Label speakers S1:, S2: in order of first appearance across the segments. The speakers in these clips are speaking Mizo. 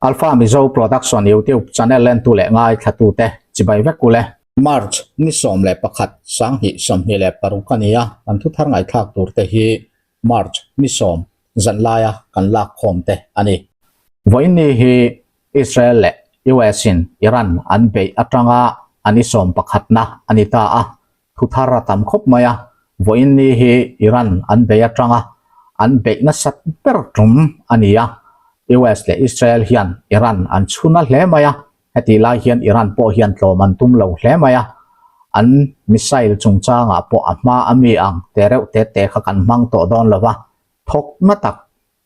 S1: Alpha Mizo Production YouTube channel lentu leh ngaithlatute chibai vek ule. March ni 11 2026 a ni a, kan thuthar ngaihthlak tur te hi March ni sawm zan laia kan lak khawm te a ni. Vawiin hi Israel leh US in Iran an beih atanga a ni sawm pakhatna a ni ta a, Thu thar a tam khawp mai a, vawiin ni hi Iran an bei atanga an beih nasat ber tum a ni a, US leh Israel hian Iran an chhun a hle mai a, hetih lai hian Iran pawh hian tlawm an tum lo hle mai a, an missile chungchangah pawh a hma a mi ang te reuh te te kha kan hmang tawh dawn lo va, thawk na tak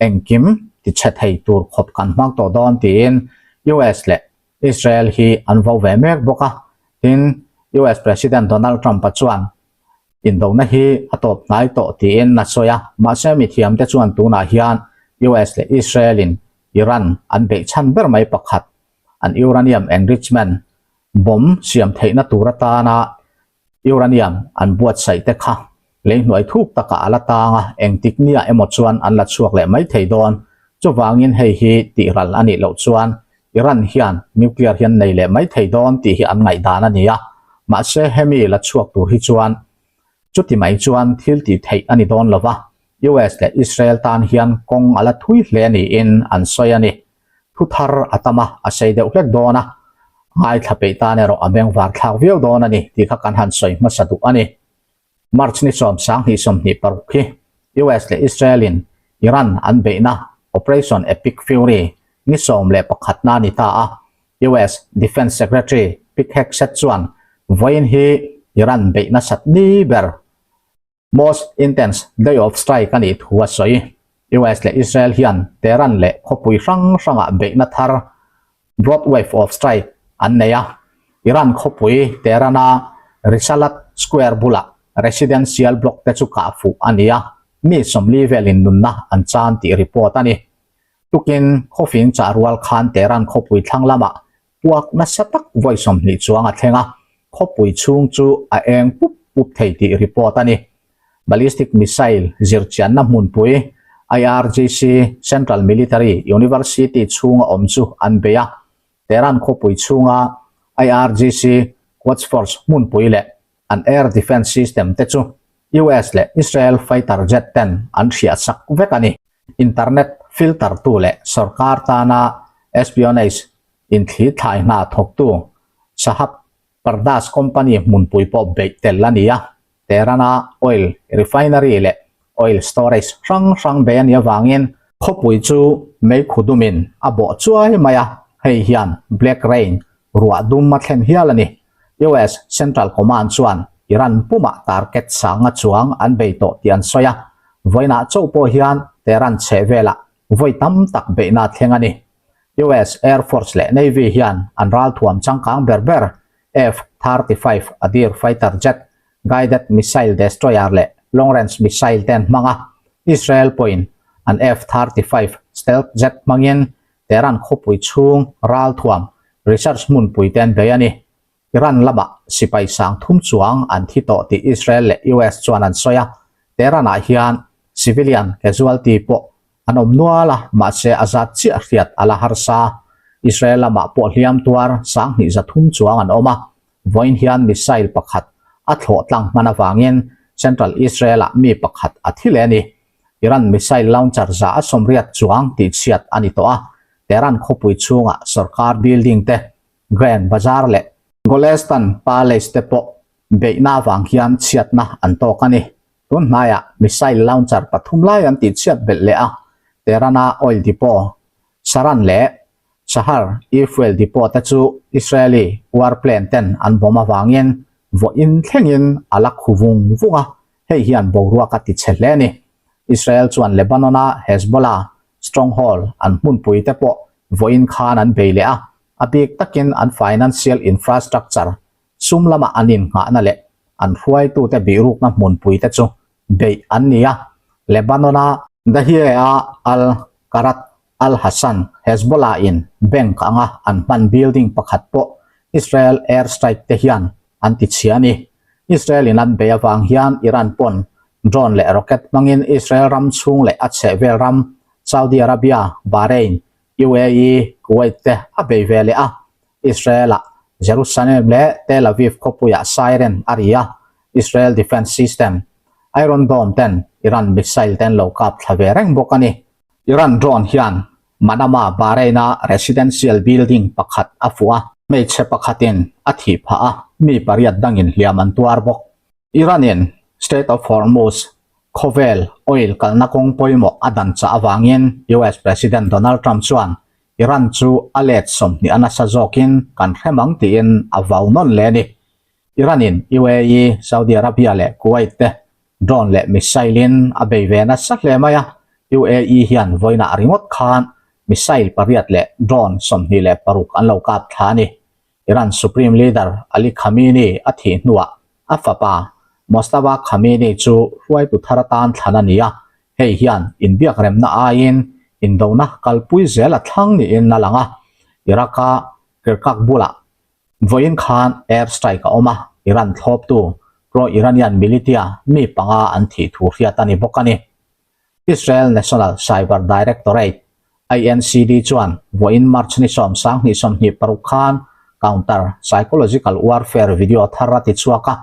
S1: engkim tichhe thei tur khawp kan hmang tawh dawn tiin US leh Israel hi an vo ve mek bawk a, tin, US President Donald Trump-a chuan indona hi a tawp hnai tawh tiin a sawi a, mahse mithiamte chuan tunah hian US leh Israel-in Iran an beih chhan ber mai pakhat, an uranium enrichment bomb siam theihna tur atana Uranium an buatsaih te kha lei hnuai thuk takah a la tang a, engtik nia emaw chuan an la chhuak leh mai thei dawn. Chuvangin hei hi tihral a nih loh chuan Iran hian nuclear hian nei leh mai thei dawn tih hi an ngaihdan a ni a. Mahse hemi la chhuak tur hi chuan chuti mai chuan thil tih theih a ni dawn lo va, US leh Israel tan hian kawng a la thui hle niin an sawi a ni. Thu thar a tam a, a sei deuh hlek dawn a, ngaithla peih tan erawh a bengvar thlak viau dawn a ni tih kha kan han sawi hmasa duh a ni. March ni sawm sanghnih sawmhnih paruk hi US leh Israel in Iran an beihna Operation Epic Fury ni sawm leh pakhatna a ni ta a, US Defence Secretary Pete Hegseth chuan vawiin hi Iran beih nasat ni ber Most intense day of strike a nih thu a sawi. US leh Israel hian Tehran leh khawpui hrang hrangah beihna thar broad wave of strike an nei a. Iran khawpui Tehran-a Risalat Square bulah residential block te chu kah fuh a ni a, mi sawmli velin nunna an chan tih report a ni. Tukin khawfing chah rual khan Tehran khawpui thlang lamah Puak nasa tak vawi 20 chuang a thleng a, khawpui chhung chu a eng pup pup thei tih report a ni. Ballistic missile zirchianna hmunpui IRGC Central Military University chhunga awm chu an bei a, Tehran khawpui chhunga IRGC Quds Force hmunpui leh an air defence system te chu US leh Israel fighter jet ten an hriah sak vek a ni. Internet filter tu leh sorkar tana espionage inthli thlai hna thawktu Shahab Pardas company hmunpui pawh beih tel a ni a, Tehran-a oil refinery leh oil storage hrang hrang bei a nih avangin khawpui chu meikhu dumin a bawh chuai mai a, hei hian black rain ruah dum a thlen hial a ni. US Central Command chuan Iran pumah target sanga chuang an bei tawh tih an sawi a, vawiinah chauh pawh hian Tehran chhehvelah vawi tam tak beihna a thleng a ni. US Air Force leh Navy hian an ralthuam changkang ber ber F-35 Adir fighter jet, guided missile destroyer leh long-range missile te an hmang a, Israel pawhin an F-35 stealth jet hmangin Tehran khawpui chhung ralthuam research hmunpui te an bei a ni. Iran lamah sipai sang thum chuang an thi tawh tih Israel leh US chuan an sawi a, Tehran-ah hian civilian casualty pawh an awm nual a, mahse a zat chiah hriat a la harsa. Israel lamah pawh hliam tuar 20 zathum chuang an awm a, vawiin hian missile pakhat a thlawh tlang hman avangin Central Israel-ah mi pakhat a thi leh a ni. Iran missile launcher za a sawmriat chuang tihchhiat a ni tawh a, Tehran khawpui chhungah sorkar building te Grand Bazaar leh Golestan Palace te pawh beihna avang hian chhiatna an tawk a ni. Tun hnaiah missile launcher pathum lai an tihchhiat belh leh a, Tehran-a oil depot, Saran leh Sahar e-fuel depot te chu Israeli warplane ten an bomb avangin vawiin thlengin a la khu vung vung a, hei hian boruak a tichhe hle a ni. Israel chuan Lebanon-a Hezbollah stronghold an hmunpui te pawh vawiin khan an bei leh a, a bik takin an financial infrastructure sum lama an innghahna leh an hruaitute bihrukna hmunpui te chu beih an ni a, Lebanon-a Dahieh-a Al-Qarat Al-Hassan Hezbollah-in bank anga an hman building pakhat pawh Israel air strike te hian an tichhia a ni. Israel-in an bei avang hian Iran pawn drone leh rocket hmangin Israel ram chhung leh a chhehvel ram Saudi Arabia, Bahrain, UAE, Kuwait te a bei ve leh a, Israel-ah Jerusalem leh Tel Aviv khawpuiah siren a ri a, Israel Defence System, Iron Dome ten Iran missile te an lo kap thla ve reng bawk a ni. Iran drone hian Manama, Bahrain-a residential building pakhat a fuh a, hmeichhe pakhatin a thih phah a, mi pariat dangin hliam an tuar bawk. Iran-in Strait of Hormuz khawvel oil kalna kawng pawimawh a dan chah avangin US President Donald Trump chuan Iran chu a let 20 a nasa zawkin kan hrem ang tiin a vau nawn leh a ni. Iran-in UAE, Saudi Arabia leh Kuwait te drone leh missile-in a bei ve nasa hle mai a, UAE hian vawiinah ringawt khan missile pariat leh drone 26 an lo kap thla a ni. Iran Supreme Leader Ali Khamenei a thih hnuah a fapa Mojtaba Khamenei chu hruaitu thar atan thlan a ni a, hei hian inbiakremna aiin indona kalpui zel a thlang niin a lang a. Iraq-a Kirkuk bulah vawiin khan air strike a awm a, Iran thlawptu pro-Iranian militia mi panga an thih thu hriat a ni bawk a ni. Israel National Cyber Directorate, INCD, chuan vawiin March ni 10 26 khan Counter Psychological Warfare video thar a ti chhuak a,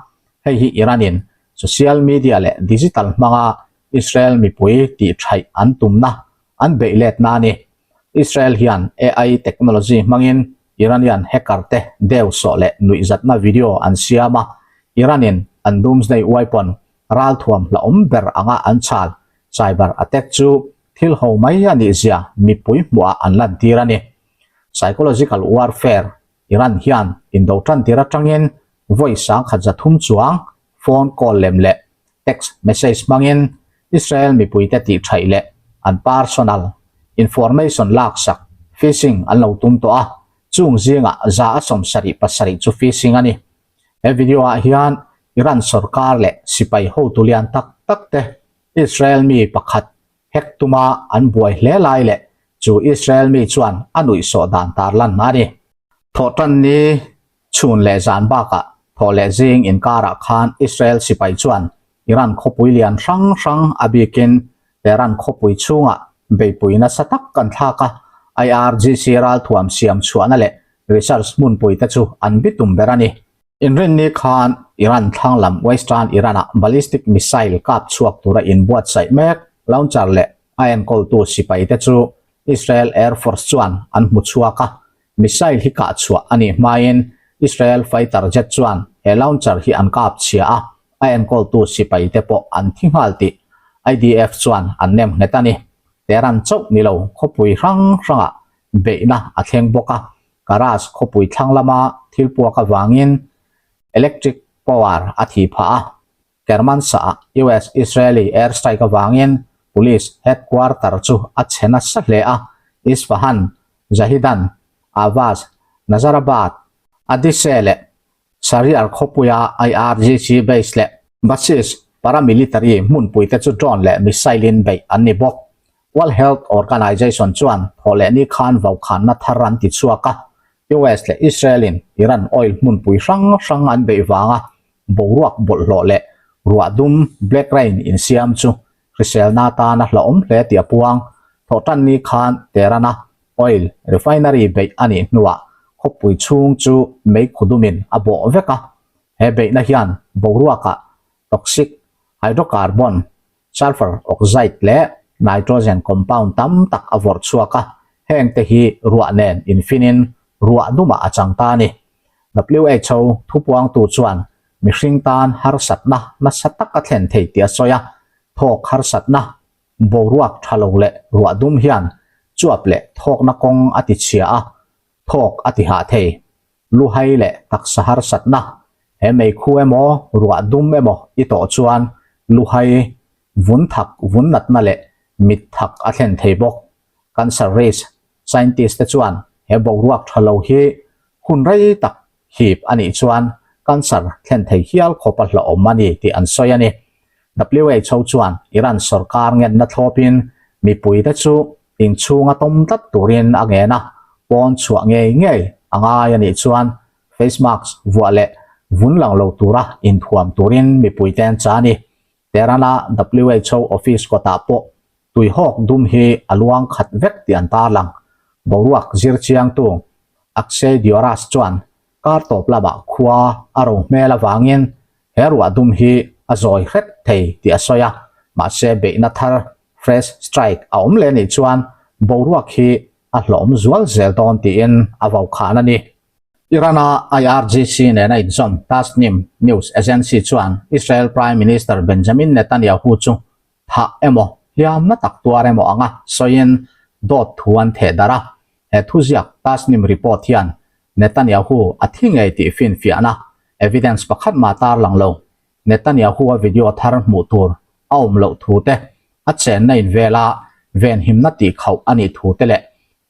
S1: hei hi Iran-in social media leh digital hmanga Israel mipui tihṭhaih an tumna an beih letna a ni. Israel hian AI technology hmangin Iranian hacker te deu sawh leh nuihzatna video an siam a, Iran-in an doomsday weapon Ralthuam hlauhawm ber anga an chhal cyber attack chu thil ho mai a nih zia mipui hmuhah an lantir a ni. Psychological warfare, Iran hian indo tantir atangin vawi 1300 chuang phone call lem leh text message hmangin Israel mipuite tihṭhaih leh an personal information laksak phishing an lo tum tawh a, chung zingah 77% chu phishing a ni. He video ah hian Iran sorkar leh sipai hotu lian tak tak te Israel mi pakhat hack tuma an buai hle lai leh chu Israel mi chuan a nuihsawh dan tarlan a ni. Thawhtanni chhun leh zan bakah thawh leh zing inkarah khan Israel sipai chuan Iran khawpui lian hrang hrang a bikin Tehran khawpui chhungah beipui nasa tak kan thlak a, IRGC ralthuam siam chhuahna leh research hmunpui te chu an bitum ber a ni. Inrinni khan Iran thlang lam Western Iran-ah ballistic missile kap chhuak tura inbuatsaih mek launcher leh a enkawltu sipai te chu Israel Air Force chuan an hmu chhuak a, missile hi kah chhuah a nih hmain Israel fighter jet chuan he launcher hi an kap chhia a, a enkawltu sipai te pawh an thi nghal tih IDF chuan an nem nghet a ni. Tehran chauh ni lo khawpui hrang hrangah beihna a thleng bawk a, Karaj khawpui thlang lama thil puak avangin electric power a thi phah a, Kermanshah-ah US-Israeli air strike avangin police headquarter chu a chhe nasa hle a, Isfahan, Zahedan, Ahvaz, Nazarabad, Adiseh leh Shahriar khawpuia IRGC base leh Basij paramilitary hmunpuite chu drone leh missile-in beih an ni bawk. World Health Organization chuan thawhlehni khan vaukhanna thar an ti chhuak a, US leh Israel-in Iran oil hmunpui hrang hrang an beih vanga boruak bawlhhlawh leh ruah dum, black rain, insiam chu hriselna atana hlauhawm hle tih a puang. Thawhtanni khan Tehran-a oil refinery beih a nih hnuah khawpui chhung chu meikhu dumin a bawh vek a. He beihna hian boruakah toxic hydrocarbon, sulphur oxide leh nitrogen compound tam tak a vawrh chhuak a, hengte hi ruah nen infinin ruah dumah a chang ta a ni. WHO thupuangtu chuan mihring tan harsatna nasa tak a thlen thei tih a sawi a, thawk harsatna, boruak tha lo leh ruah dum hian chuap leh thawkna kawng a ti chhia a, thawk a ti hah thei. Luhai leh taksa harsatna, he meikhu emaw ruah dum emaw i tawh chuan luhai, vun thak vun natna leh mit thak a thlen thei bawk. Cancer risk, Scientist te chuan he boruak tha lo hi hun rei tak hip a nih chuan cancer thlen thei hial khawp a hlauhawm a ni tih an sawi a ni. WHO chuan Iran sorkar ngenna thlawpin mipuite chu inchhunga tawm tlat turin a ngen a, pawn chhuah ngei ngei a ngai a nih chuan face mask vuah leh vun lang lo tura inthuam turin mipuite an chah a ni. Tehran-a WHO office kawtah pawh Tuihawk dum hi a luang khat vek tih an tarlang. Boruak zir chiangtu Akshay Deoras chuan kar tawp lamah khua a ro hmel avangin he ruah dum hi a zawi hret thei tih a sawi a, mahse beihna thar fresh strike a awm leh nih chuan boruak hi a hlawm zual zel dawn tiin a vaukhân a ni. Iran-a IRGC nena inzawm Tasnim news agency chuan Israel Prime Minister Benjamin Netanyahu chu thah emaw hliamna tak tuar emaw anga sawiin dawt thu an theh darh a. He thuziak Tasnim report hian Netanyahu a thi ngei tih finfiahna evidence pakhat mah tarlang lo. Netanyahu-a video thar hmuh tur a awm loh thu te, a chenna invela venhimna tihkhauh a nih thu te leh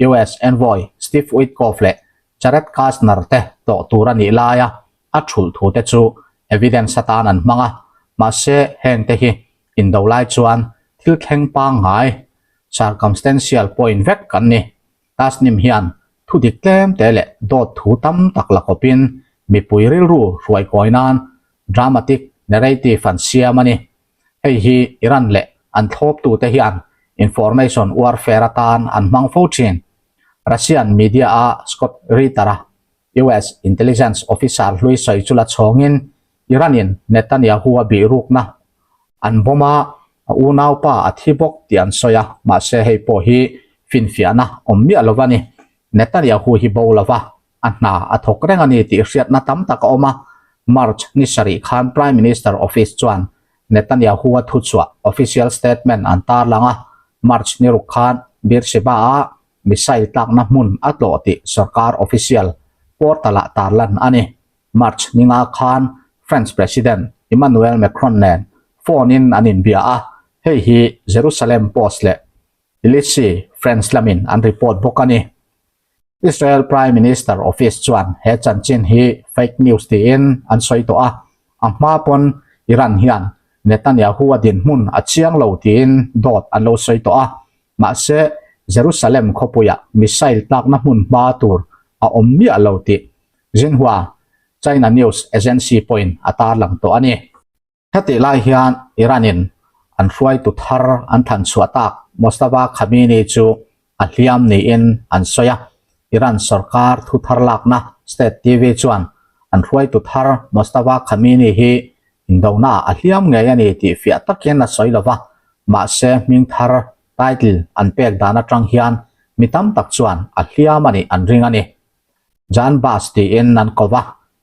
S1: US envoy Steve Witkoff leh Jared Kushner te tlawh tur a nih laia a thulh thu te chu evidence atan an hmang a, mahse heng te hi indo lai chuan thil thleng pangngai, circumstantial point vek kan ni. Tasnim hian thu dik tlem te leh dawt thu tam tak la kawpin mipui rilru hruaikawi nan dramatic narrative an siam a ni. Hei hi Iran leh an thlawptute hian information warfare atan an hmang fo thin. Russian media-a Scott Ritter-a US intelligence officer hlui sawi chu la chhawngin Iran-in Netanyahu-a bihrukna an bomb a, a unaupa a thi bawk tih an sawi a, mahse hei pawh hi finfiahna awm miah lo a ni. Netanyahu hi bo lo va, a hna a thawk reng a ni tih hriatna tam tak a awm a, March ni sarih khan Prime Minister Office chuan Netanyahu-a thuchhuah official statement an tarlang a, March ni ruk khan Beersheba-a missile tlakna hmun a tlawh tih sorkar official portal-ah tarlan a ni. March ninga khan French President Emmanuel Macron nen phone-in an inbia a, hei hi Jerusalem Post leh Elysee France lamin an report bawk a ni. Israel Prime Minister Office chuan he chanchin hi fake news tiin an sawi tawh a, a hma pawn Iran hian Netanyahu-a dinhmun a chiang lo tiin dawt an lo sawi tawh a, mahse Jerusalem khawpuiah missile tlakna hmun hma tur a awm miah lo tih Xinhua, China news agency pawhin a tarlang tawh a ni. Hetih lai hian Iran-in an hruaitu thar an than chhuah tak Mojtaba Khamenei chu a hliam niin an sawi a. Iran sorkar thu thar lakna State TV chuan an hruaitu thar Mojtaba Khamenei hi indonaah a hliam ngei a ni tih fiah takin a sawi lo va, mahse hming thar title an pek dan atang hian mi tam tak chuan a hliam a nih an ring a ni. Jan Bas tiin an ko va,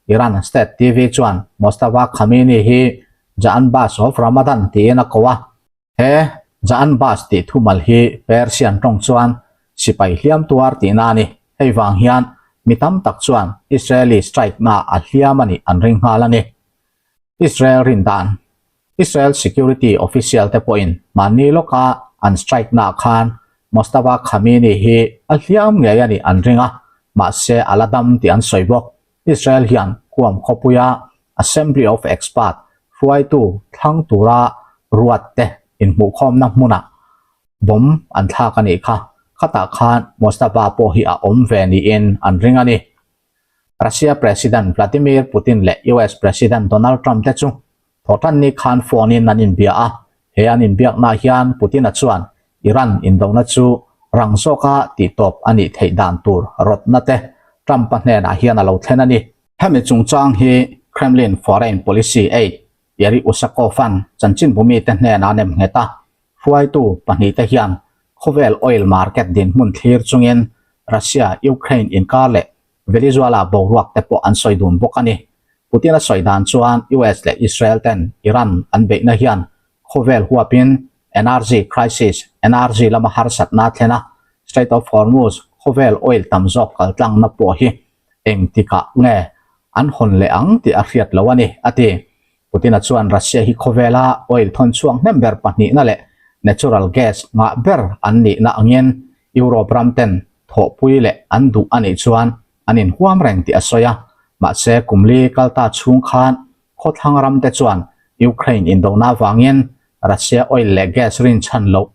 S1: Iran State TV chuan Mojtaba Khamenei hi Jaan Bas of Ramadan tiin a ko a. He Jaan Bas tih thumal hi Persian tawng chuan sipai hliam tuar tihna a ni. Hei vang hian mi tam tak chuan Israeli strike na a hliam a nih an ring nghal a ni. Israel rin dan Israel security official te pawhin mahni lawka an strike naah khan Mojtaba Khamenei hi a hliam ngei a nih an ring a, mahse a la dam tih an sawi bawk. Israel hian Guam khawpuia Assembly of Expert hruaitu thlang tura ruat te inhmuhkhawmna hmunah bomb an thlak a nih kha. Khatah khan Mojtaba pawh hi a awm ve niin an ring a ni. Russia President Vladimir Putin leh US President Donald Trump te chu Thawhtanni khan phone in an inbia a, he an inbiaknaah hian Putin-a chuan Iran indona chu rang zawka tihtawp a nih theih dan tur rawtna te Trump-a hnenah hian a lo thlen a ni. Hemi chungchang hi Kremlin Foreign Policy aide Yuri Ushakov-a'n chanchinbumite hnenah a nem nghet a, hruaitu pahnihte hian khawvel oil market dinhmun thlir chungin Russia-Ukraine inkar leh Venezuela boruak te pawh an sawi dun bawk a ni. Putin a sawi dan chuan US leh Israel ten Iran an beihna hian khawvel huapin energy crisis, energy lama harsatna a thlen a, Strait of Hormuz khawvel oil tam zawk kaltlangna pawh hi engtikah nge an hawn leh ang tih a hriat lo a ni, a ti. Putin-a chuan Russia hi khawvela oil thawn chhuak hnem ber pahnihna leh natural gas ngah ber an nihna angin Europe ram ten thawhpui leh an duh a nih chuan an inhuam reng tih a sawi a, mahse kum li kalta chhung khan khawthlang ram te chuan Ukraine indona avangin Russia oil leh gas rinchhan loh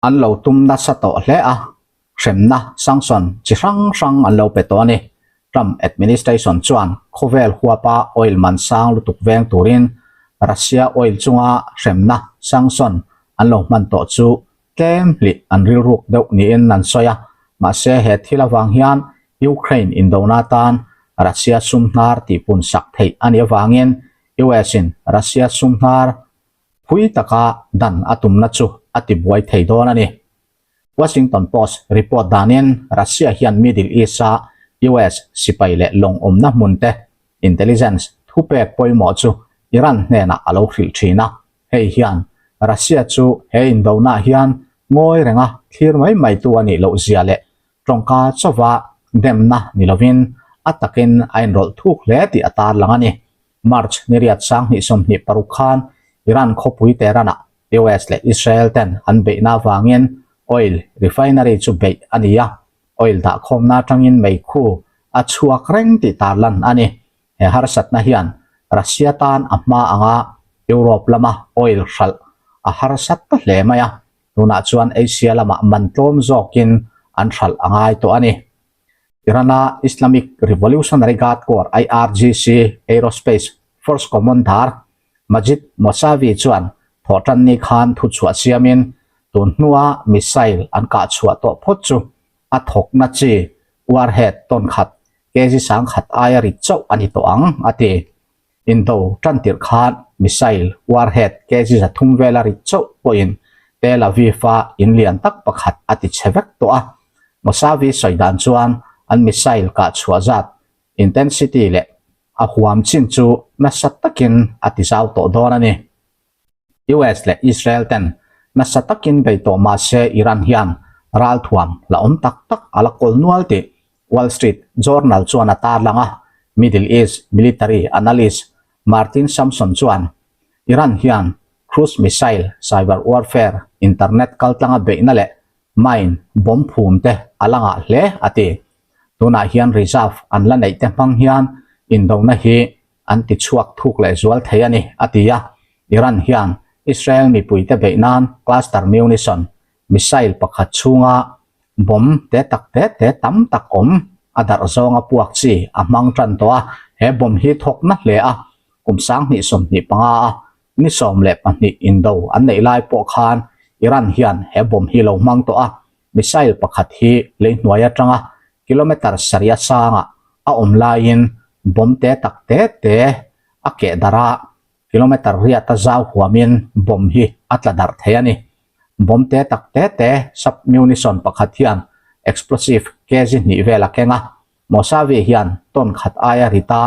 S1: an lo tum nasa tawh hle a, hremna sanction chi hrang hrang an lo pe tawh a ni. Trump administration chuan khawvel huapa oil man sang lutuk veng turin Russia oil chunga hremna sanction an lo hman tawh chu tlem hlih an rilruk deuh niin an sawi a. Mahse he thil avang hian Ukraine indona tan Russia sum hnar tihpun sak theih a nih avangin US in Russia sum hnar phui taka dan a tumna chu a tibuai thei dawn a ni. Washington Post report danin Russia hian Middle East-a US sipai leh lawng awmna hmun te intelligence thupek pawimawh chu Iran hnenah a lo hrilh thin a. Hei hian Russia chu he indonaah hian ngawi renga thlir mai mai tu a nih loh zia leh tawngka chauva demna ni lovin a takin a inrawlh thuk hle tih a tarlang a ni. March ni riat 2026 khan Iran khawpui Tehran-ah US leh Israel ten an beihna avangin oil refinery chu beih a ni a, oil dahkhawmna atangin meikhu a chhuak reng tih tarlan a ni. He harsatna hian Russia tan a hma anga Europe lama oil hralh a harsat ta hle mai a, tunah chuan Asia lamah man tlawm zawkin an hralh a ngai tawh a ni. Iran-a Islamic Revolutionary Guard Corps, IRGC, Aerospace Force Commander Majid Mousavi chuan thawhtanni khan thuchhuah siamin tun hnua missile an kah chhuah tawh phawt chu a thawkna chi warhead tawn khat kg 1000 aia rit chauh a ni tawh ang, a ti. Indo tan tirh khan missile warhead kg 300 vela rit chauh pawhin Tel Aviv-a in lian tak pakhat a ti chhe vek tawh a. Mousavi sawi dan chuan an missile kah chhuah zat intensity leh a huam chin chu nasa takin a ti zau tawh dawn a ni. US leh Israel ten nasa takin bei tawh mah se Iran hian ralthuam la awm tak tak a la kawl nual tih Wall Street Journal chuan a tarlang a, Middle East military analyst Martin Sampson chuan Iran hian cruise missile, cyber warfare, internet kaltlanga beihna leh mine bomb phum te a la ngah hle a ti. Tunah hian reserve an la neih te hmang hian indona hi an ti chhuak thuk leh zual thei a ni, a ti a. Iran hian Israel mipuite beih nan cluster munition, missile pakhat chhunga bomb te tak te te tam tak awm a darh zawnga puak chi a hmang tan tawh a. He bomb hi thawk na hle a, kum 2025 a ni 12 indo an neih lai pawh khan Iran hian he bomb hi lo hmang tawh a. Missile pakhat hi lei hnuai atanga kilometre sarih a sangah a awm laiin bomb te tak te te a keh darh a, kilometre riata zau huamin bomb hi a tla darh thei a ni. Bomb te tak te te sub-munition pakhat hian explosive kg hnih vel a keng a, Mousavi hian ton khat aia rita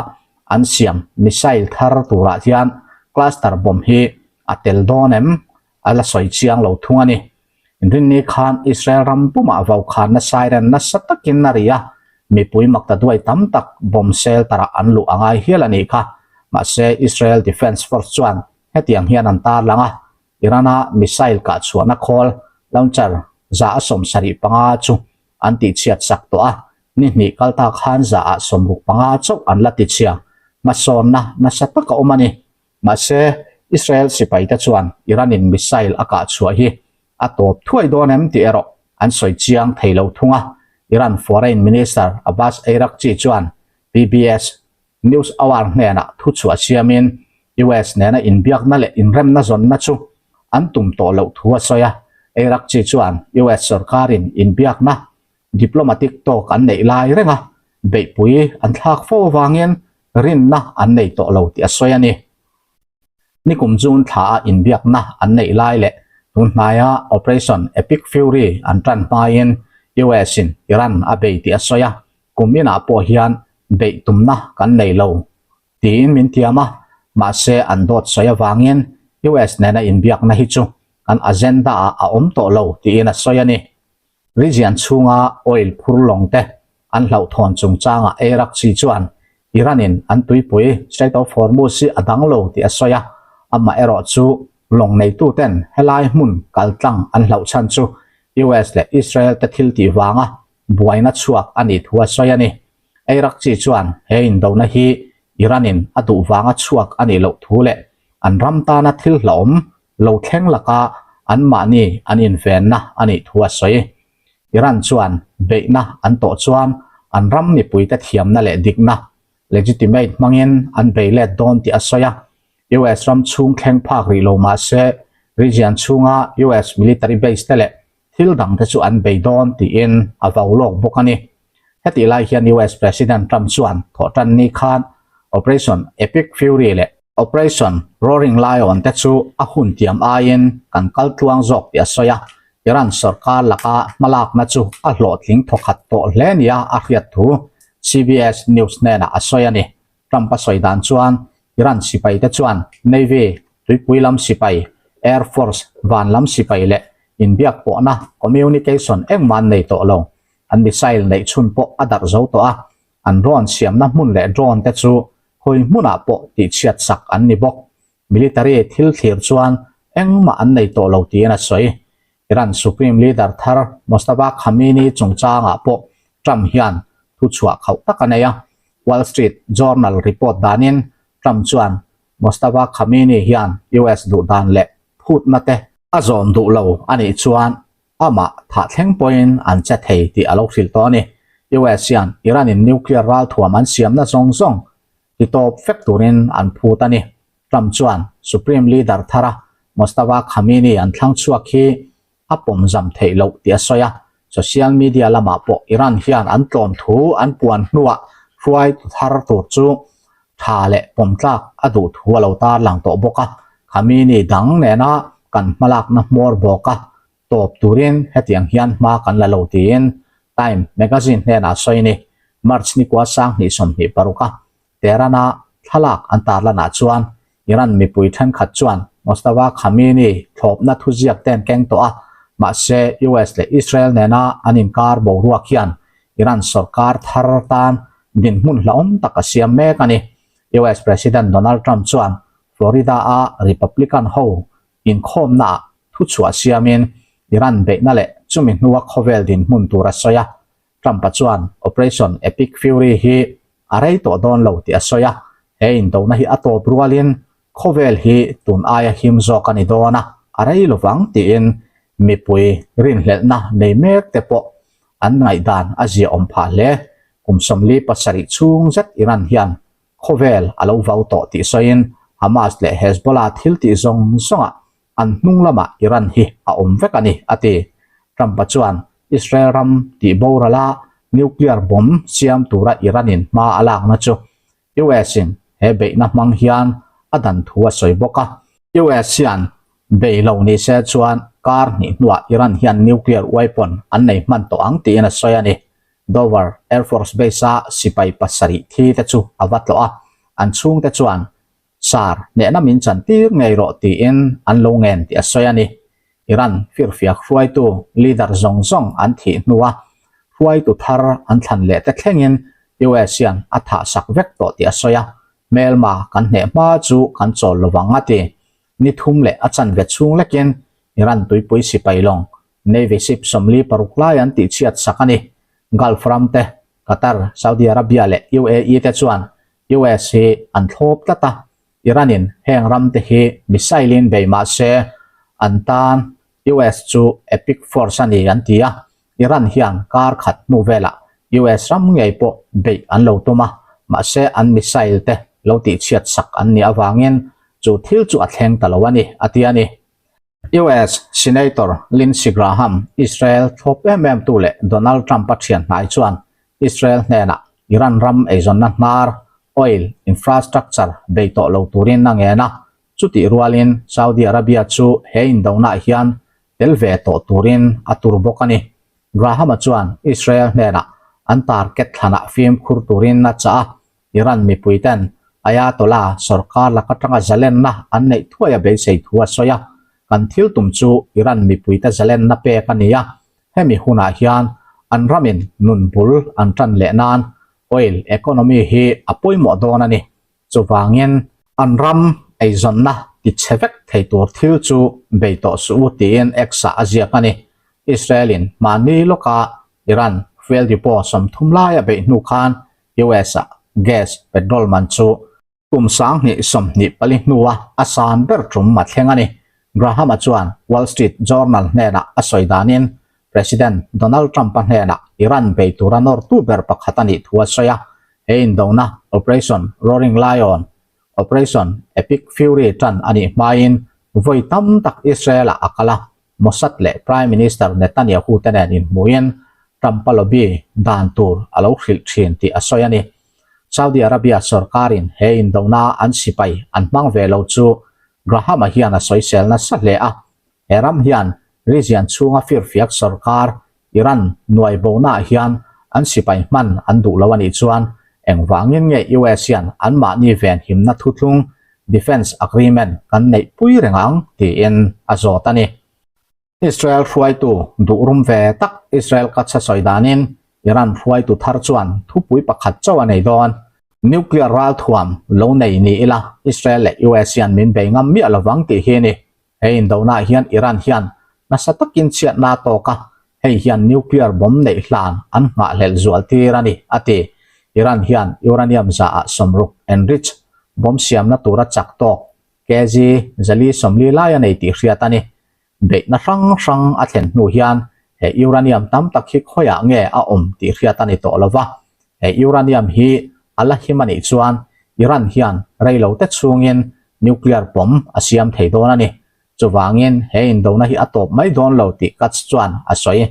S1: an siam missile thar turah hian cluster bomb hi a tel dawn em? A la sawi chiang lo thung a ni. Inrinni khan Israel ram pumah vaukhanna siren nasa takin a ri a, mipui maktaduai tam tak bomb shelter ah an luh a ngai hial a nih kha. Mahse Israel Defence Force chuan hetiang hian an tarlang a, Iran-a missile kah chhuahna khawl launcher 175 chu an tihchhiat sak tawh a, ni hnih kal ta khan 165 chauh an la tichhia. Hmasawnna nasa tak a awm a ni. Mahse, Israel sipaite chuan Iran-in missile a kah chhuah hi a tawp thuai dawn em tih erawh an sawi chiang thei lo thung a. Iran Foreign Minister Abbas Araghchi chuan PBS News Hour hnenah thuchhuah siamin US nena inbiakna leh inremna zawnna chu an tum tawh loh thu a sawi a. Araghchi chuan US sorkarin inbiakna diplomatic talk an neih lai renga beihpui an thlak fo avangin rinna an nei tawh lo tih a sawi a ni. Nikum June thla a inbiakna an neih lai leh tun hnaia Operation Epic Fury an tan hmain US in Iran a bei tih a sawi a, kum inah pawh hian beih tumna kan nei lo tiin min tiam a, mahse an dawt sawi avangin US nena inbiakna hi chu kan agenda ah a awm tawh lo tiin a sawi a ni. Region chhunga oil phur lawng te an hlauhthawn chungchangah Iraqchi chuan Iran-in an tuipui Strait of Hormuz hi a dang lo tih a sawi a, amaherawh chu lawng neituten helai hmun kaltlang an hlauh chhan chu US leh Israel te thil tih vanga buaina chhuak a nih thu a sawi a ni. Iraqchi chuan he indona hi Iran-in a duh vanga chhuak a nih loh thu leh an ram tana thil hlauhawm lo thleng laka anmahni an invenna a nih thu a sawi. Iran chuan beihna an tawh chuan an ram mipuite thiamna leh dikna, legitimate, hmangin an bei let dawn tih a sawi a. US ram chhung thleng phak rih lo mah se, region chhunga US military base te leh thil dangte chu an bei dawn tiin a vau lawk bawk a ni. Hetih lai hian US President Trump chuan thawhtanni khan Operation Epic Fury leh Operation Roaring Lion te chu a hun tiam aiin kan kal tluang zawk tih a sawi a, Iran sorkar laka hmalakna chu a hlawhtling thawkhat tawh hle nia a hriat thu CBS News hnenah a sawi a ni. Trump a sawi dan chuan Iran sipai te chuan Navy, tuipui lam sipai, Air Force, van lam sipai leh inbiak pawhna, communication, engmah an nei tawh lo. An missile neih chhun pawh a darh zo tawh a, an drone siamna hmun leh drone te chu hawi hmunah pawh tihchhiat sak an ni bawk. Military thil thlir chuan engmah an nei tawh lo tiin a sawi. Iran Supreme Leader thar Mojtaba Khamenei chungchangah pawh Trump hian thuchhuah khauh tak a nei a. Wall Street Journal report danin Trump chuan Mojtaba Khamenei hian US duhdan leh phutna te a zawm duh lo a nih chuan amah thah thleng pawhin an che thei tih a lo hrilh tawh a ni. US hian Iran-in nuclear ralthuam an siamna zawng zawng ti tawp vek turin an phut a ni. Trump chuan Supreme Leader thara Mojtaba Khamenei an thlang chhuak hi a pawm zam theih loh tih a sawi a. Social media lamah pawh Iran hian an tlawm thu an puan hnuah hruaitu thar tur chu tha leh pawm tlak a duh thu a lo tarlang tawh bawk a. Khamenei dang nena kan hmalakna hmawr bawk a tawp turin hetiang hian hma kan la lo tiin Time magazine hnenah a sawi a ni. March nikua 2026 a Tehran-a thlalak an tarlanah chuan Iran mipui thenkhat chuan Mojtaba Khamenei thlawpna thuziak te an keng tawh a, mahse US leh Israel nena an inkar boruak hian Iran sorkar thar tan dinhmun hlauhawm tak a siam mek a ni. US President Donald Trump chuan Florida-a Republican ho inkhawmnaah thuchhuah siamin Iran beihna leh chumi hnua khawvel dinhmun tur a sawi a, Trump-a chuan Operation Epic Fury hi a rei tawh dawn lo tih a sawi a, he indona hi a tawp rualin khawvel hi tun aia him zawk a ni dawn a, a rei lovang tiin mipui rinhlelhna nei mek te pawh an ngaihdan a ziaawm phah hle. Kum 47 chhung zet Iran hian khawvel a lo vau tawh tih sawiin Hamas leh Hezbollah thil tih zawng zawngah an hnung lamah Iran hi a awm vek a ni, a ti. Trump-a chuan Israel ram tih borala nuclear bomb siam tura Iran-in hma a lakna chu US-in he beihna hmang hian a dan thu a sawi bawk a. US hian bei lo ni se chuan kar hnih hnuah Iran hian nuclear weapon an nei hman tawh ang tiin a sawi a ni. Dover Air Force Base-a sipai pasarih thi te chu a va tlawh a, an chhungte chuan Sir, hnehna min chan tir ngei rawh tiin an lo ngen tih a sawi a ni. Iran firfiak hruaitu leader zawng zawng an thih hnua hruaitu thar an thlan leh te thlengin US hian a thah sak vek tawh tih a sawi a, hmelma kan hneh hma chu kan chawl lovang a ti. Ni thum leh a chanve chhung lekin Iran tuipui sipai lawng Navy ship 46 lai an tihchhiat sak a ni. Gulf ram te, Qatar, Saudi Arabia leh UAE te chuan US hi an thlawp tlat a, Iran in heng ram te hi missile in bei mah se an tan US chu epic force a ni an ti a, Iran hian kar khat hnu velah US ram ngei pawh beih an lo tum a, mahse an missile te lo tihchhiat sak an nih avangin chu thil chu a thleng ta lo a ni, a ti a ni. US Senator Lindsey Graham, Israel thlawp em em tu leh Donald Trump-a thian hnai chuan Israel hnenah Iran ram eizawnna hnar, oil infrastructure, bei tawh lo turin a ngen a, chutih rualin Saudi Arabia chu he indonah hian tel ve tawh turin a tur bawk a ni. Graham-a chuan Israel hnenah an target thlanah fimkhur turin a chah a, Iran mipui ten Ayatollah sorkar lak atanga zalenna an neih thuai a beisei thu a sawi a, kan thil tum chu Iran mipuite zalenna pek a ni a, hemi hunah hian an ramin nun bul an tan leh nan oil economy hi a pawimawh dawn a ni. Chuvangin an ram eizawnna ti chhe vek thei tur thil chu bei tawh suh u tiin X-ah a ziak a ni. Israel-in mahni lawka Iran fuel depot 30 lai a beih hnu khan US-a gas, petrol man chu kum 2024 hnua a san ber tum a thleng a ni. Graham-a chuan Wall Street Journal hnenah a sawi danin President Donald Trump-a hnenah Iran bei tura nawrtu ber pakhat a nih thu a sawi a, he indona Operation Roaring Lion, Operation Epic Fury tan a nih hmain vawi tam tak Israel-ah a kal a. Mossad leh Prime Minister Netanyahu te nen inhmuhin Trump-a lobby dan tur a lo hrilh thin tih a sawi a ni. Saudi Arabia sorkarin he indona an sipai an hmang ve lo chu Graham-a hian a sawisel nasa hle a. He ram hian region chhunga firfiak sorkar Iran nuai bonaah hian an sipai hman an duh lo a nih chuan engvangin nge US hian anmahni venhimna thuthlung, defence agreement, kan neih pui reng ang tiin a zawt a ni. Israel hruaitu duh rum ve tak Israel Katz-a sawi danin Iran hruaitu thar chuan thupui pakhat chauh a nei dawn. Nuclear ralthuam lo nei ni ila Israel leh US hian min bei ngam miah lovang tih hi a ni. He indonaah hian Iran hian nasa takin chhiatna a tawk a, hei hian nuclear bomb neih hlan an nghahhlelh zual tir a ni, a ti. Iran hian uranium zaah 60 enrich bomb siamna tura chak tawk kg 440 lai a nei tih hriat a ni. Beihna hrang hrang a thlen hnu hian he uranium tam tak hi khawiah nge a awm tih hriat a ni tawh lo va, he uranium hi a la him a nih chuan Iran hian reilote chhungin nuclear bomb a siam thei dawn a ni. Chuvangin he indona hi a tawp mai dawn lo tih Katz chuan a sawi.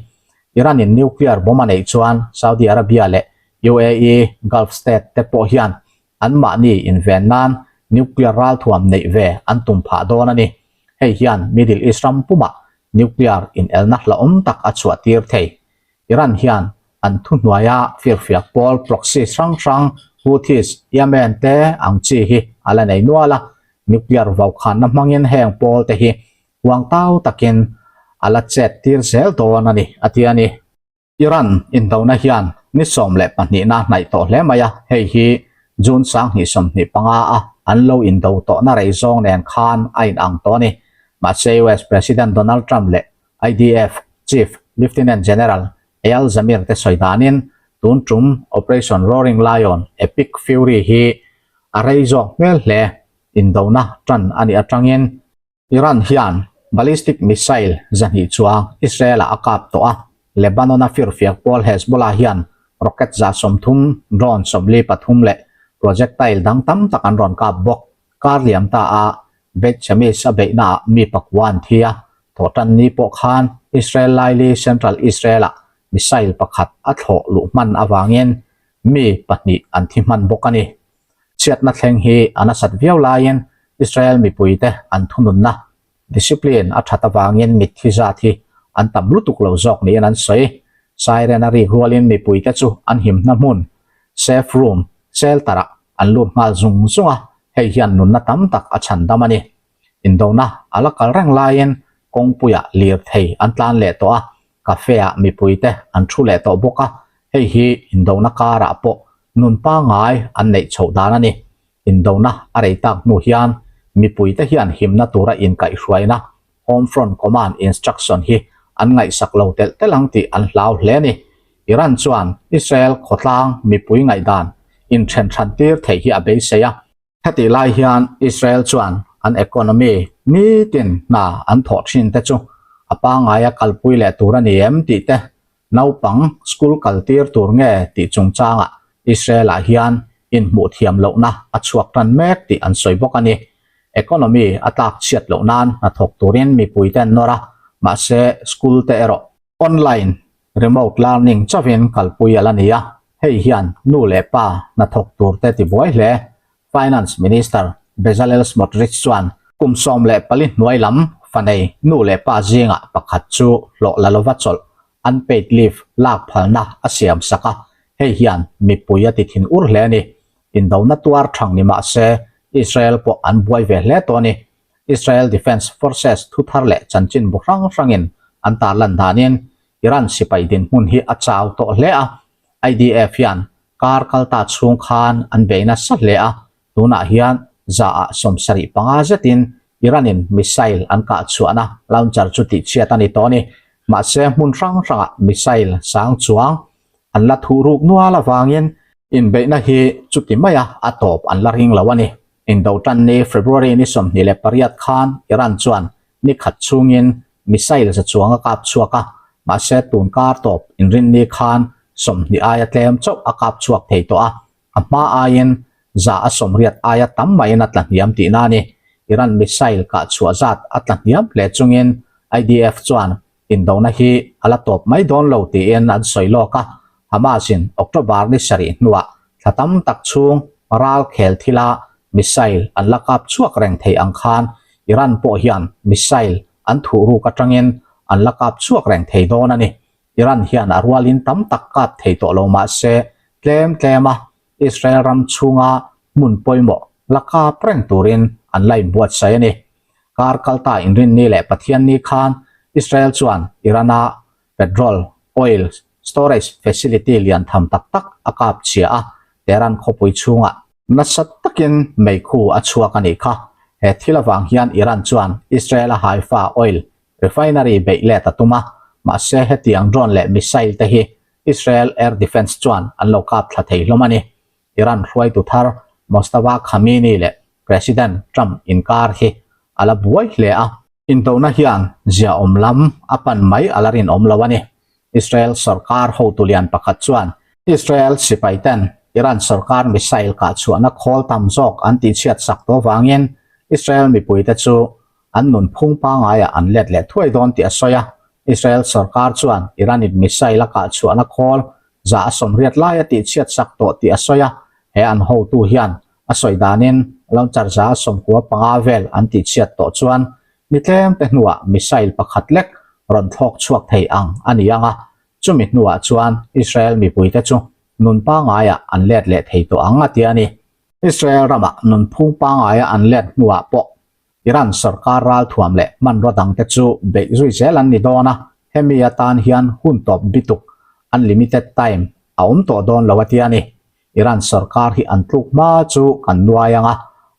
S1: Iran-in nuclear bomb a neih chuan Saudi Arabia leh UAE, Gulf state te pawh hian anmahni inven nan nuclear ralthuam neih ve an tum phah dawn a ni. Hei hian Middle East ram pumah nuclear inelna hlauhawm tak a chhuah tir thei. Iran hian an thuhnuaia firfiak pawl proxies hrang hrang Houthis, Yemen te ang chi hi a la nei nual a, nuclear vaukhanna hmangin heng pawl te hi huang tau takin a la chet tir zel dawn a ni, a ti a ni. Iran indona hian ni 12 na hnaih tawh hle mai a, hei hi June 2025 a an lo indo tawhna rei zawng nen khan a inang tawh a ni. Mahse US President Donald Trump leh IDF Chief Lieutenant General Eyal Zamir te sawi danin tun tum Operation Roaring Lion Epic Fury hi a rei zawk hmel hle indona tan a nih atangin Iran hian ballistic missile 200 chuang Israel-ah a kap tawh a, Lebanon-a firfiak pawl Hezbollah hian rocket 130, drone 43 leh projectile dang tam tak an rawn kap bawk. Kar liam ta a Beit Shemesh a beihnaah mi pakua an thi a, thawhtan ni pawh khan Israel laili Central Israel-ah missile pakhat a thlawh luh hman avangin mi pahnih an thi hman bawk a ni. Chhiatna thleng hi a nasat viau laiin Israel mipuite an thununna, discipline, a that avangin mitthi zat hi an tam lutuk lo zawk niin an sawi. Siren a rik rualin mipuite chu an himna hmun, safe room, shelter-ah an lut nghal zung zung a, hei hian nunna tam tak a chhan dam a ni. Indona a la kal reng laiin kawngpuiah lirthei an tlan leh tawh a, cafe-ah mipuite an thu leh tawh bawk a, hei hi indona karah pawh nun pangngai an neih chhoh dan a ni. Indona a rei tak hnu hian mipuite hian himna tura inkaihhruaina Home Front Command instruction hi an ngaihsak lo telh telh ang tih an hlau hle a ni. Iran chuan Israel khawtlang mipui ngaihdan inthen hran tir theih hi a beisei a. Hetih lai hian Israel chuan an economy nitin hna an thawh thin te chu a pangngaia kalpui leh tur a ni em tih te, naupang school kal tir tur nge tih chungchangah Israel-ah hian inhmuh thiam lohna a chhuak tan mek tih an sawi bawk a ni. Economy a tlak chhiat loh nan hnathawk turin mipuite an nawr a, mahse school te erawh online remote learning chauhin kalpui a la ni a, hei hian nu leh pa hnathawk turte tibuai hle. Finance Minister Bezalel Smotrich chuan kum 14 hnuai lam fanei nu leh pa zingah pakhat chu hlawh la lova chawlh unpaid leave lak phalna a siam sak a, hei hian mipui a ti thin ur hle a ni. Indona tuar thang ni mah se Israel pawh an buai ve hle tawh a ni. Israel Defence Forces thu thar leh chanchin bu hrang hrangin an tarlan danin Iran sipai dinhmun hi a chau tawh hle a, IDF hian kar kalta chhung khan an bei nasa hle a, tunah hian 75% zetin Iran-in missile an kah chhuahna launcher chu tihchhiat a ni tawh a ni. Mahse hmun hrang hrangah missile sang chuang an la thuh ruk nual avangin inbeihna hi chuti maia a tawp an la ring lo a ni. Indo tan ni February ni 28 khan Iran chuan ni khat chhungin missile za chuang a kap chhuak a, mahse tun kar tawp inrinni khan 20 aia tlem chauh a kap chhuak thei tawh a, a hma aiin 80% aia tam maiin a tla hniam tihna a ni. Iran missile kah chhuah zat a tla hniam hle chungin IDF chuan indona hi a la tawp mai dawn lo tiin an sawi lawk a, Hamas-in October ni sarih hnuah thla tam tak chhung ral khel thila missile an la kap chhuak reng thei ang khan Iran pawh hian missile an thuh ruk atangin an la kap chhuak reng thei dawn a ni. Iran hian a rualin tam tak kap thei tawh lo mah se tlem tlema Israel ram chhunga hmun pawimawh la kap reng turin an la inbuatsaih a ni. Kar kalta Inrinni leh Pathianni khan Israel chuan Iran-a petrol, oil, storage facility lian tham tak tak a kap chhia a, Tehran khawpui chhungah nasa takin meikhu a chhuak a nih kha. He thil avang hian Iran chuan Israel-a Haifa oil refinery beih let a tum a, mahse hetiang drone leh missile te hi Israel air defence chuan an lo kap thla thei hlawm a ni. Iran hruaitu thar Mojtaba Khamenei leh President Trump inkar hi a la buai hle a. Indona hian ziaawm lam a pan mai a la rinawm lo a ni. Israel sorkar hotu lian pakhat chuan Israel sipai ten Iran sorkar missile kah chhuahna khawl tam zawk an tihchhiat sak tawh vangin Israel mipuite chu an nunphung pangaiah an let leh thuai dawn tih a sawi a. Israel sorkar chuan Iran-in missile a kah chhuahna khawl za a sawmriat lai a tihchhiat sak tawh tih a sawi a. He an hotu hian a sawi danin launcher za a 15 vel an tihchhiat tawh chuan ni tlem te hnuah missile pakhat lek rawn thlawk chhuak thei ang a ni ang a, chumi hnuah chuan Israel mipuite chu nun pangaiah an let leh thei tawh ang a ti a ni. Israel ramah nunphung pangaia an let hnuah pawh Iran sorkar ralthuam leh hmanraw dangte chu beih zui zel an ni dawn a, hemi atan hian hun tawp bituk, unlimited time, a awm tawh dawn lo a ti a ni. Iran sorkar hi an tluk hma chu kan nuai ang a,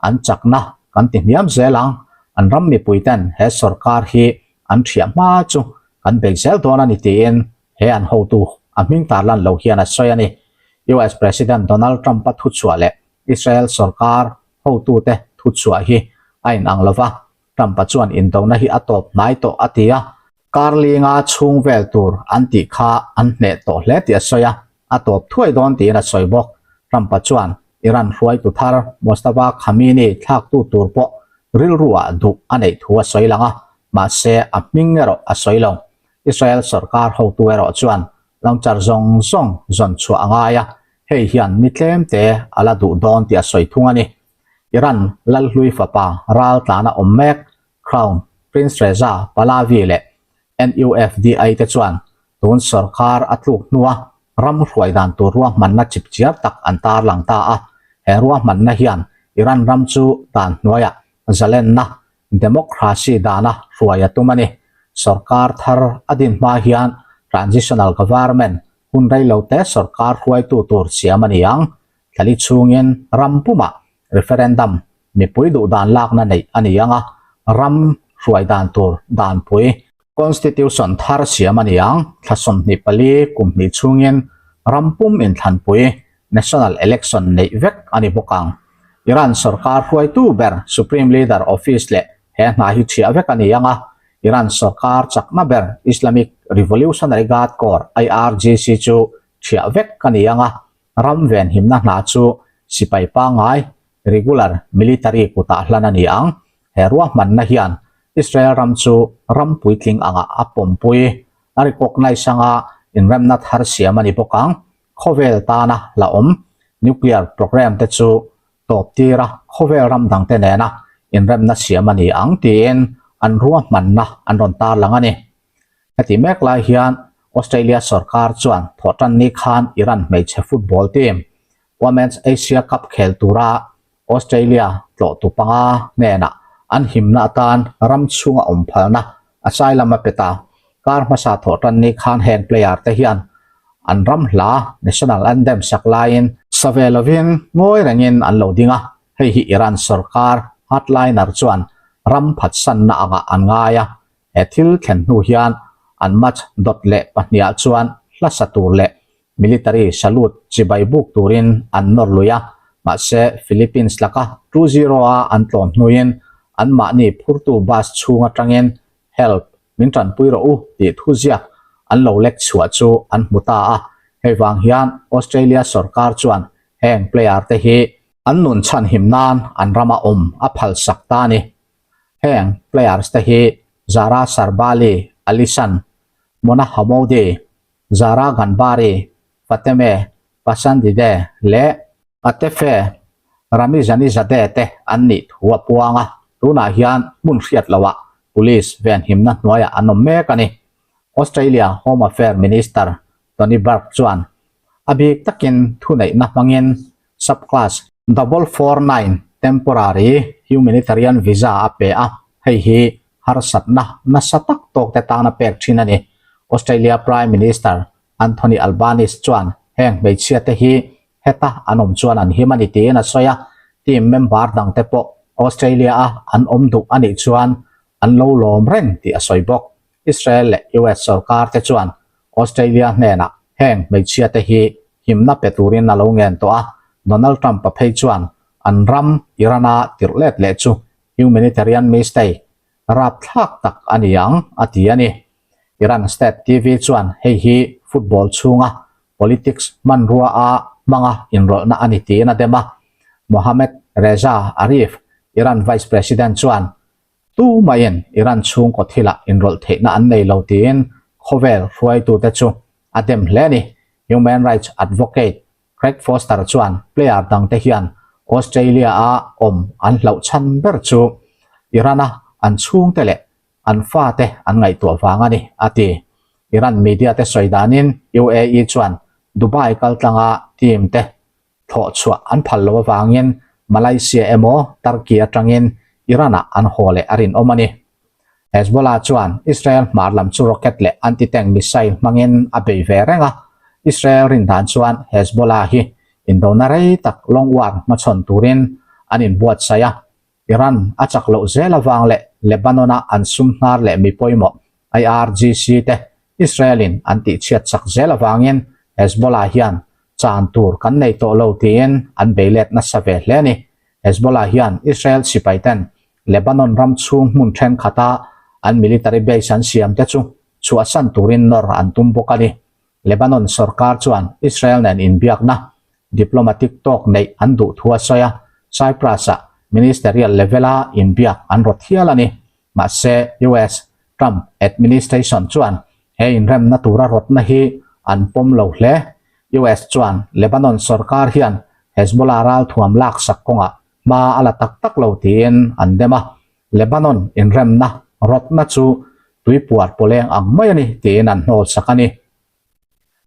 S1: an chakna kan ti hniam zel ang, an ram mipuiten he sorkar hi an thiah hma chu kan bei zel dawn a ni tiin he an hotu a hming tarlan lo hian a sawi a ni. US President Donald Trump-a thuchhuah leh Israel sorkar hotute thuchhuah hi a inang lo va, Trump-a chuan indona hi a tawp hnai tawh a ti a, Karlinga chhung vel tur an tih kha an hneh tawh hle tih a sawi a, a tawp thuai dawn tiin a sawi bawk. Trump-a chuan Iran hruaitu thar Mojtaba Khamenei thlaktu tur pawh rilruah duh a neih thu a sawi lang a, mahse a hming erawh a sawi lo. Israel sorkar hotu erawh chuan launcher zawng zawng zawn chhuah a ngai a, hei hian ni tlem te a la duh dawn tih a sawi thung a ni. Iran Lalhlui fapa ral tlana awm mek Crown Prince Reza Pahlavi leh NUFDI te chuan tun sorkar a tluk hnua ram hruai dan tur ruahmanna chipchiar tak an tarlang ta a, he ruahmanna hian Iran ram chu dan hnuaiah zalenna democracy dana hruai a tum a ni. Sorkar thar a din hma hian transitional government hun rei lo te sorkar hruaitu tur siam a ni ang. Thlali chhungin ram pumah referendum mipui duh dan lakna neih a ni ang a, ram hruai dan tur danpui constitution thar siam a ni ang. Thla 24 kum hnih chhungin ram pum inthlanpui national election neih vek a ni bawk ang. Iran sorkar hruaitu ber Supreme Leader Office leh he hna hi chhiah vek a ni ang a, Iran sorkar chakna ber Islamic Revolutionary Guard Corps, IRGC, chu chhiah vek a ni ang a, ram venhimna hna chu sipai pangngai, regular military, kutah hlan a ni ang. He ruahmanna hian Israel ram chu ram puitling angah a pawmpui, a recognize anga inremna thar siam a ni bawk ang. Khawvel tana la awm nuclear program te chu tawp tir a, khawvel ram dangte nena inremna siam a ni ang tiin an ruahmanna an rawn tarlang a ni. Heti mek lai hian Australia sorkar chuan thawhtanni khan Iran hmeichhe football team Women's Asia Cup khel tura Australia tlawhtu panga hnenah an himna atan ram chhunga awm phalna asylum a pe ta. Kar hmasa thawhtanni khan heng player te hian an ram hla national anthem sak laiin sa ve lovin ngawi rengin an lo ding a, hei hi Iran sorkar hardliner chuan ram phatsanna angah an ngai a, he thil thlen hnu hian an match dawt leh pahniha chuan hla sa tur leh military salute chibai buk turin an nawr lui a, mahse Philippines laka 2-0 a an tlawm hnuin anmahni phurtu bus chhung atangin Help, min tanpui rawh u tih thuziak an lo lek chhuah chu an hmu ta a, hei vang hian Australia sorkar chuan heng player te hi an nun chhanhim nan an rama awm a phalsak ta a ni. Heng players te hi. Zahra Sarbali, Alisan, Mona Hamoudi, Zahra Ghanbari, Fatemeh Pasandideh leh Atefe Ramizanizadeh te an nih thu a puang a, tunah hian hmun hriat loah police venhimna hnuaiah an awm mek a ni. Australia Home Affairs Minister Tony Burke chuan a bik takin thuneihna hmangin Subclass 449 Temporary Humanitarian Visa a pe a, hei hi harsatna nasa tak tawkte tana pek thin a ni. Australia Prime Minister Anthony Albanese chuan heng hmeichhia te hi heta an awm chuan an him a ni tiin a sawi a, team member dangte pawh Australia a an awm duh a nih chuan an lo lawm reng tih a sawi bawk. Israel leh US sorkar te chuan Australia hnenah heng hmeichhia te hi himna pe turin a lo ngen tawh a, Donald Trump-a phei chuan an ram Iran-a tirh let leh chu humanitarian mistake rapthlak tak a ni ang a ti a ni. Iran State TV chuan hei hi football chhunga politics hmanrua a hmanga inrawlhna a ni tiin a dem a. Mohammad Reza Arif, Iran Vice President chuan tumaiin Iran chhungkaw thilah inrawlh theihna an nei lo tiin khawvel hruaitute chu a dem hle a ni. Human rights advocate Craig Foster chuan player dangte hian Australia-a awm an hlauh chhan ber chu Iran-a an chhungte leh an fate an ngaihtuah vang a ni, a ti. Iran media te sawi danin UAE chuan Dubai kaltlanga team te thlawh chhuah an phal lo avangin Malaysia emaw Turkey atangin Iran-ah an haw leh a rinawm a ni. Hezbollah chuan Israel hmar lam chu rocket leh anti-tank missile hmangin a bei ve reng a, Israel rin dan chuan Hezbollah hi indona rei tak long war hmachhawn turin an inbuatsaih a, Iran a chak loh zel avang leh Lebanon-a an sum hnar leh mi pawimawh IRGC te Israel-in an tihchhiat chak zel avangin Hezbollah hian chan tur kan nei tawh lo tiin an bei let nasa ve hle a ni. Hezbollah hian Israel sipaiten Lebanon ram chhung hmun thenkhat-a an military base an siam te chu chhuahsan turin nawr an tum bawk a ni. Lebanon sorkar chuan Israel nen inbiakna diplomatic tawk neih an duh thu a sawi a, Cyprus-ah ministerial level-a inbiak an rawt hial a ni. Mahse, US Trump administration chuan he inremna tura rawtna hi an pawm lo hle. US chuan Lebanon sorkar hian Hezbollah ralthuam laksak kawngah hma a la tak tak lo tiin an dem a, Lebanon inremna rawtna chu tuipuar pawleng ang mai a ni tiin an hnawlsak a ni.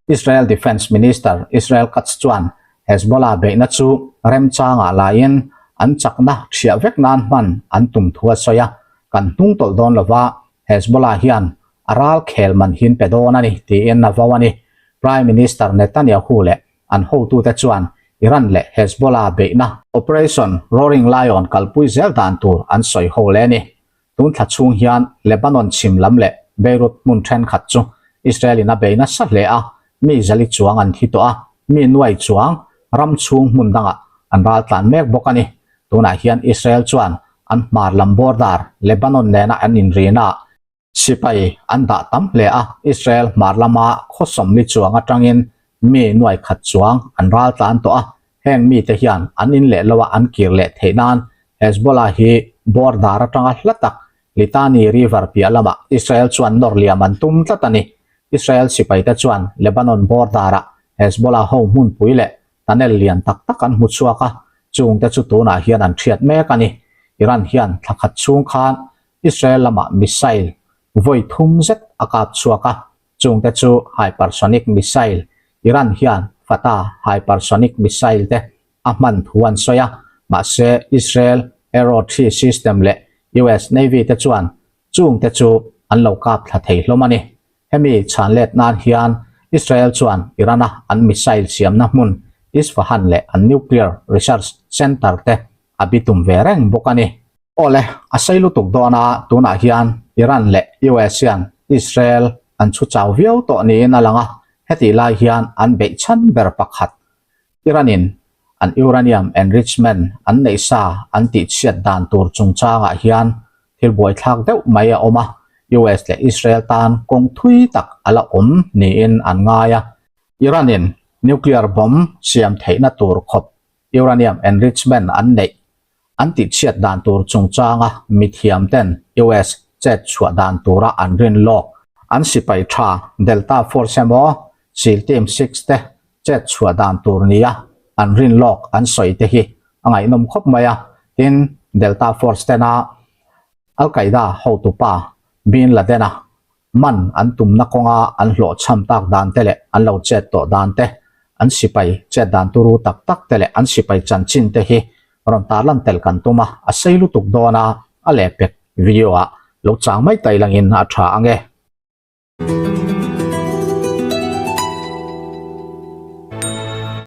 S1: Israel Defence Minister Israel Katz chuan Hezbollah beihna chu remchangah laiin an chakna thiah vek nan hman an tum thu a sawi a, kan hnung tawlh dawn lova Hezbollah hian a ral khel man hin pe dawn a ni tiin a vau a ni. Prime Minister Netanyahu leh an hotute chuan Iran leh Hezbollah beihna Operation Roaring Lion kalpui zel dan tur an sawi ho leh a ni. Tun thla chhung hian Lebanon chhim lam leh Beirut hmun thenkhat chu Israel-in a bei nasa hle a, mi zali chuang an thi tawh a, mi nuai chuang ram chhung hmun dangah an ral tlan mek bawk a ni. Tunah hian Israel chuan an hmar lam border Lebanon nena an inrina sipai an dah tam hle a, Israel hmar lama khaw sawmli chuang atangin mi nuai khat chuang an ral tlan tawh a, heng mite hian an in leh loa an kir leh theih nan Hezbollah hi border atanga hla tak Litani River piah lamah Israel chuan nawr liam an tum tlat a ni. Israel sipaite chuan Lebanon border-ah Hezbollah ho hmunpui leh tunnel lian tak tak an hmu chhuak a, chungte chu tunah hian an thiat mek a ni. Iran hian thla khat chhung khan Israel lamah missile vawi thum zet a kap chhuak a, chungte chu hypersonic missile, Iran hian Fatah hypersonic missile te a hman thu an sawi a, mahse Israel Arrow 3 system leh US Navy te chuan chungte chu an lo kap thla thei hlawm a ni. Hemi chhan let nan hian Israel chuan Iran-a an missile siamna hmun Isfahan leh an nuclear research center te a bitum ve reng bawk a ni. Awle, a sei lutuk dawn a, tunah hian Iran leh US hian Israel an chhu chau viau tawh niin a lang a, hetih lai hian an beih chhan ber pakhat Iran-in an uranium enrichment an neih sa an tihchhiat dan tur chungchangah hian thil buaithlak deuh mai a awm a, US leh Israel tan kawng thui tak a la awm niin an ngai a. Iran-in nuclear bomb siam theihna tur khawp uranium enrichment an neih an tihchhiat dan tur chungchanga mithiam ten US. chet chhuah dan tura an rin lawk. An sipai tha Delta Force emaw Seal Team 6 te chet chhuah dan tur nia an rin lawk an sawi te hi a ngaihnawm khawp mai a. Tin, Delta Force tena Al Qaeda hotupa Bin Laden-a man an tumna kawnga an hlawhchham tak dan te leh an lo chet tawh dan te, an sipai chet dan turu tak tak te leh an sipai chanchin te hi rawn tarlan tel kan tum a, a sei lutuk dawn a, a lehpek video ah lo chang mai tai langin a tha ang e.